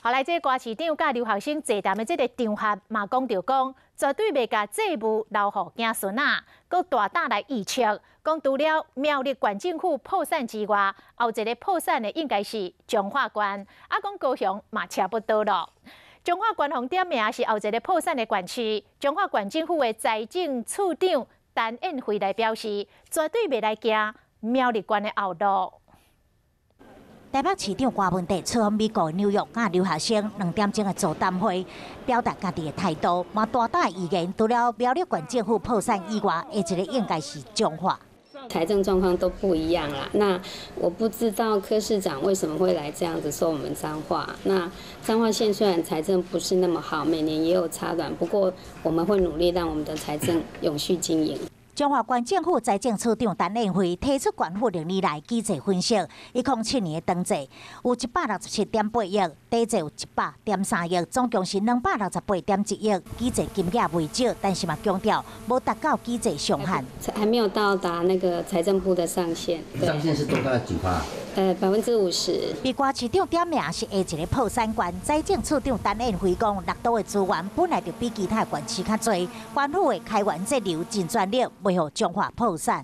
後來這个歌市長佮留學生座談的這个場合，嘛講著講，絕對袂共債務留予子孫仔，閣大膽來預測，講除了苗栗縣政府破產之外，後一个破產的應該是彰化縣，啊講高雄嘛差不多囉。彰化縣予點名是後一个破產的縣市，彰化縣政府的財政處長陳彥惠來表示，絕對袂來驚苗栗縣的後路。台北市長柯文哲出訪美國紐約，佮留學生2點鐘的座談會，表達家己的態度，嘛大膽預言，除了苗栗縣政府破產以外，下一个應該是彰化。財政狀況都不一樣啦。那我不知道柯市長為什麼會來這樣子說我們彰化。那彰化縣雖然財政不是那麼好，每年也有差短，不過我們會努力讓我們的財政永續經營。彰化縣政府財政處長陳彥惠提出縣府歷年來基債分析，107年的長債有167.8億，短債有100.3億，總共是268.1億，基債金額袂少，但是嘛強調無達到基債上限。還沒有到達那個財政部的上限。上限是多大幾趴？50%。被歌市長點名是下一个破產縣，財政處長陳彥惠講，六都的資源本來就比其他縣市較濟，縣府的開源節流盡全力，袂予彰化破產。